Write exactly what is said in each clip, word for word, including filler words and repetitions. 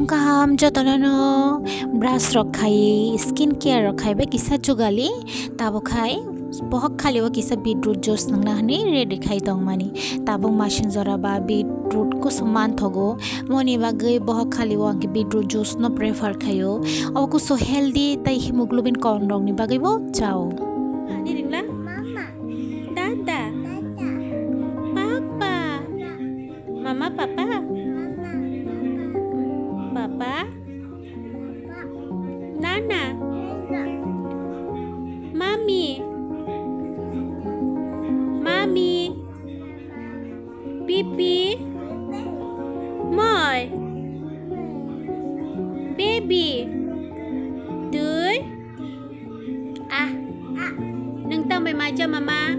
Kaham jotono no brush rok khai, skin care rok khai bai kisa jugali, tabuk khai bohok khali o kisa beetroot juice nangna hwnwi ready khai tongmani. Tabuk masing jora ba beetroot kusum manthogo, moni bagwi bohok khali o ang khe beetroot juice no prefer khaio. Obo kusu healthy tei hemoglobin kom rokni bagwi bo chao. Ani ringla? Mama. Dada. Dada. Papa. Mama, papa. Mama. Papa. Nana. Mami. Mami. Pipi. Moi. Baby. Dui. Ah. Nung tang bai mai cha mama.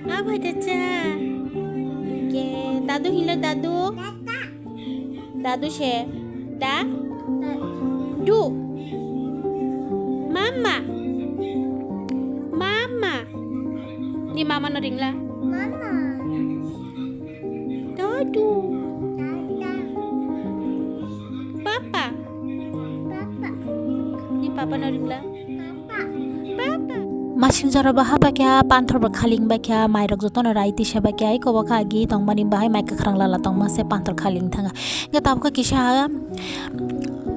Ah bai cha. Dadu hilo dadu. Dadu se. Da? Du. Mama. Mama. Ni mama no ringla. Mama. Dadu. Dada. Papa. Papa. Ni papa no ringla. Papa. Masing jora baha bakya panthor ba khaling bakya mairok jotono rai tisa bakya iko bokha agi tongmani bahai mai kwkhwrang lala tongma se panthor khaling thanga. Hingke tabukha kisa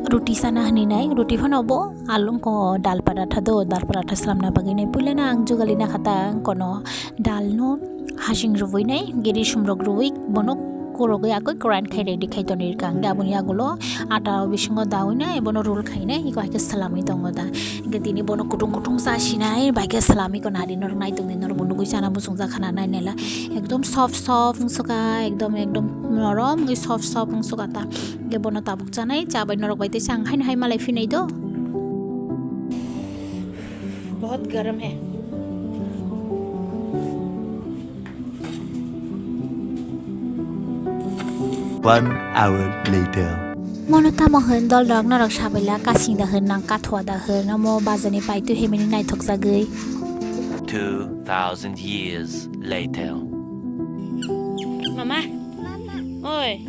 ruti sana hwnwi nai, ruti phano bo alung ko dal paratha do, dal paratha slamna bagwi nai. Puila na ang jugali na khata ang kono dal no hasing rwui nai, giri sumrok rwui bono kurogwi akoi grind khai ready khai tonwi rwkha. Hingke aboni yagulo ata bisingo daui nai, bono roll khai nai, iko hai khe slamwi tongo da. Hingke tini bono kutung kutung cha sinai, bai khe slamwi ko nari norok nai tongdi, norok bo nugui chana muchungjak khana nai naila. Ekdom soft soft wngsuka, ekdom, ekdom norom wngwi soft soft wngsuka ta. Hingke bono tabuk chanai, cha bai norok bai tei chang haino hai malai phinai do. Bahut garam hai. One hour later. Mono tamo hwn dol rok norok sabaila kasing da hwn nang kathua da hwn omo bazani paitu himini naithok jagwi. Two thousand years later. Mama. Oi.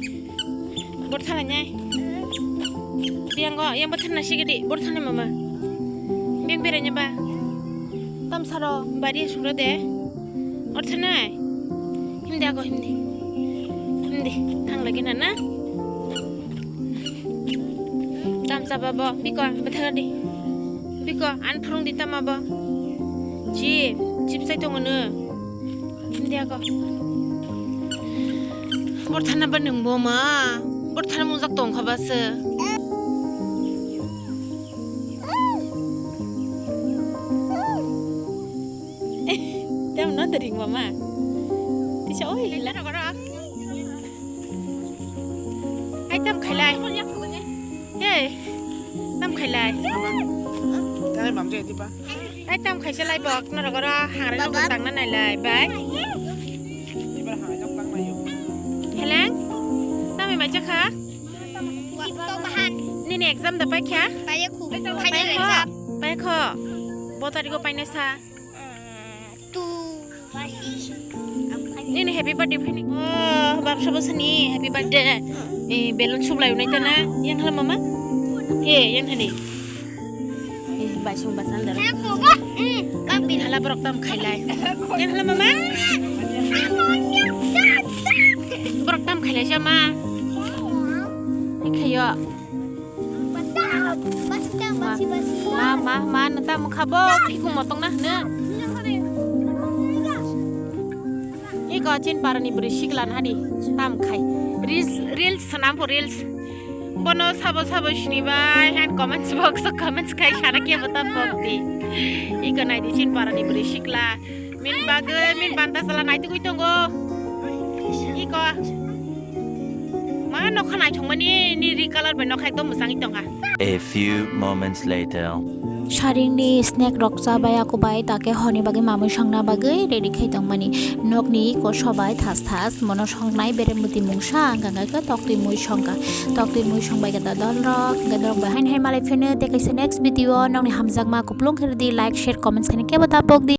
Bor thanai nai. Biang go, yang bor thanai sigidi, bor thanai mama. Biang berai nai ba. Tam saro, bari sungro de. Or thanai. Himdi ago, himdi. Himdi, thang lagi na na. Tam saba bo, biko, bethagadi. Biko, an phurung di tama bo. Chip, chip sai tongo no. Hindi ako. Borthana ba nung bo ma. Borthana mung jak tong kha ba se. Tam no dering mama. Tisa oi la. Ai tam khailai. Hey, tam khailai. Thanai mam je diba. Ai tam khaisa lai bok norok oro hangrwi nokbar tangna nailai bai. Ibar hangrwi nok tang naio. Heleng, tamo bai jakha? Nini exam da paikha? Paikho. Paikho. Bo tarigo painai sa. Nini happy birthday phini. Oh, bapsa bosani happy birthday. Eh, balloon sublai unai tana. Yang hala mama? He, yang hani. Eh, bai sung basan dara. Hala borok tam khailai. Yang hala mama? Borok tam khailai sama. Ikhayo. Ma, ma, ma, neta mukha bo, kiku motong na hne. Iko chin parani bwrwi sikla na di, tam khai. Reels, reels sanam po reels. Bono sabo sabo sini bai, han comments box o comments khai sana ke bota bok di. Iko nai di chin parani bwrwi sikla. Min bagwi, min banta sala nai tugui tongo. Iko. Ma nokha naithokmani ni ri color bai nokha ekdom mwchangwi tongkha. A few moments later. Saringni snack rok chabai akubai take horni bagwi mamwi songna bagwi ready khai tongmani. Nokni koso bai thas thas mono songnai berembuti mungsa wngkha khe toktwi mui songkha. Toktwi mui songbai khe da dol rok hwnkhe norok bai haini hai malai phino tei kaisa next video o nokni hamjakma kupulung khe rwdi, like, share, comments khaina kebo da pokdi.